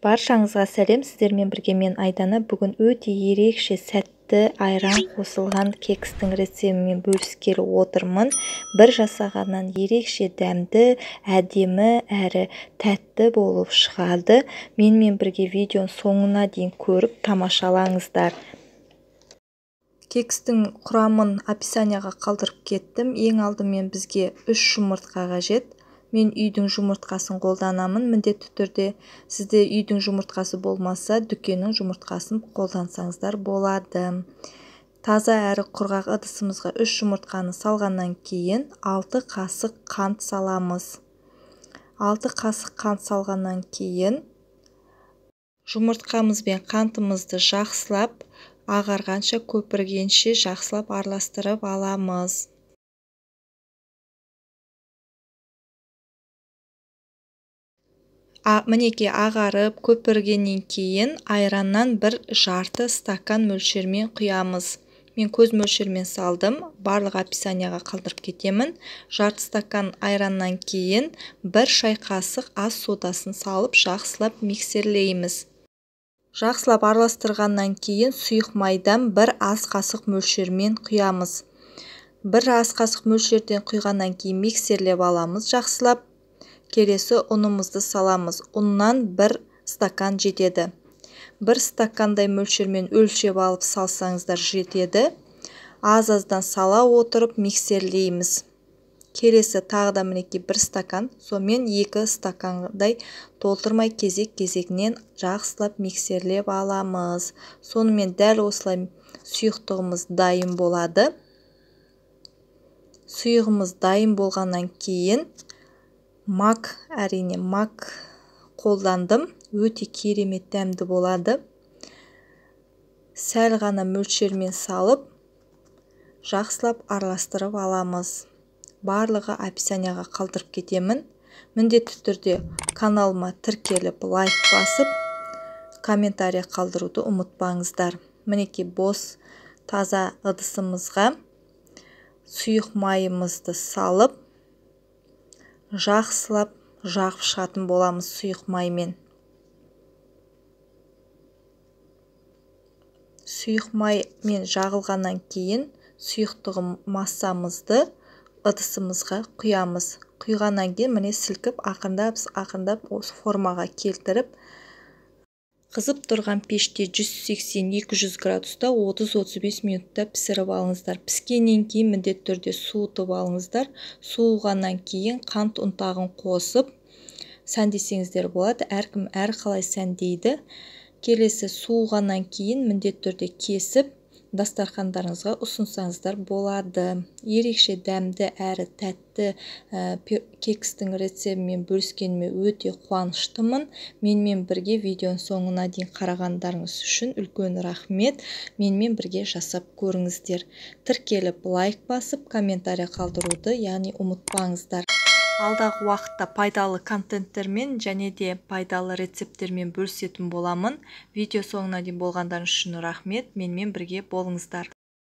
Баршаңызға сәлем, сіздермен бірге мен Айдана. Бүгін өте ерекше сәтті айран қосылған кекстің рецептімен бөліскелі отырмын. Бір жасағаннан ерекше дәмді, әдемі әрі тәтті болып шығады. Менімен бірге видеоның соңына дейін көріп тамашалаңыздар. Кекстің құрамын описанияға қалдырып кеттім. Ең алдымен бізге 3 жұмыртқа қажет. Мен үйдің жұмыртқасын қолданамын. Міндетті түрде сізде үйдің жұмыртқасы болмаса, дүкеннің жұмыртқасын қолдансаңыздар болады. Таза әрі құрғақ ыдысымызға 3 жұмыртқаны салғаннан кейін 6 қасық қант саламыз. 6 қасық қант салғаннан кейін жұмыртқамыз бен қантымызды жақсылап ағарғанша, көпіргенше жақсылап араластырып аламыз. Мінекей ағарып көпіргеннен кейін айраннан бір жарты стакан мөлшермен құямыз. Мен көз мөлшермен салдым, барлық описанияға қалдырып кетемін. Жарты стакан айраннан кейін бір шай қасық ас содасын салып жақсылап миксерлейміз. Жақсылап араластырғаннан кейін сұйық майдан бір ас қасық мөлшермен құямыз. Бір ас қасық мөлшерден құйғаннан кейін миксерлеп аламыз жақсылап. Келесі ұнымызды саламыз. Ұннан 1 стакан жетеді. 1 стакандай мөлшермен өлшеп алып салсаңыздар жетеді. Аз-аздан сала отырып миксерлейміз. Келесі тағы да мінекей 1 стакан, сонымен 2 стакандай толтырмай кезек-кезегінен жақсылап миксерлеп аламыз. Сонымен дәл осылай сұйықтығымыз дайын болады. Сұйығымыз дайын болғаннан кейін мак, әрине мак қолдандым, өте керемет дәмді болады. Сәл ғана мөлшермен салып, жақсылап араластырып аламыз. Барлығы описанияға қалдырып кетемін. Міндетті түрде каналыма тіркеліп, лайк басып, комментарий қалдыруды ұмытпаңыздар. Мінекей бос таза ыдысымызға сұйық майымызды салып, жақсылап жағып шығатын боламыз сұйық маймен. Сұйық маймен жағылғаннан кейін сұйықтығы массамызды ыдысымызға құямыз. Құйғаннан кейін міне сілкіп ақырындап осы формаға келтіріп, қызып тұрған пеште 180-200 градуста 30-35 минутта пісіріп алыңыздар. Піскеннен кейін міндетті түрде суытып алыңыздар. Суығаннан кейін қант ұнтағын қосып сәндесеңіздер болады. Әркім әрқалай сәндейді. Келесі суығаннан кейін міндетті түрде кесіп дастархандарыңызға ұсынсаңыздар болады. Ерекше дәмді әрі тәтті кекстің рецептімен бөліскеніме өте қуаныштымын. Менімен бірге видеоның соңына дейін қарағандарыңыз үшін үлкен рахмет. Менімен бірге жасап көріңіздер. Тіркеліп, лайк басып, комментарий қалдыруды яғни ұмытпаңыздар. Алдағы уақытта пайдалы контенттермен және де пайдалы рецепттермен бөлісетін боламын. Видео соңына дейін болғандарыңыз үшін рахмет. Менімен бірге болыңыздар.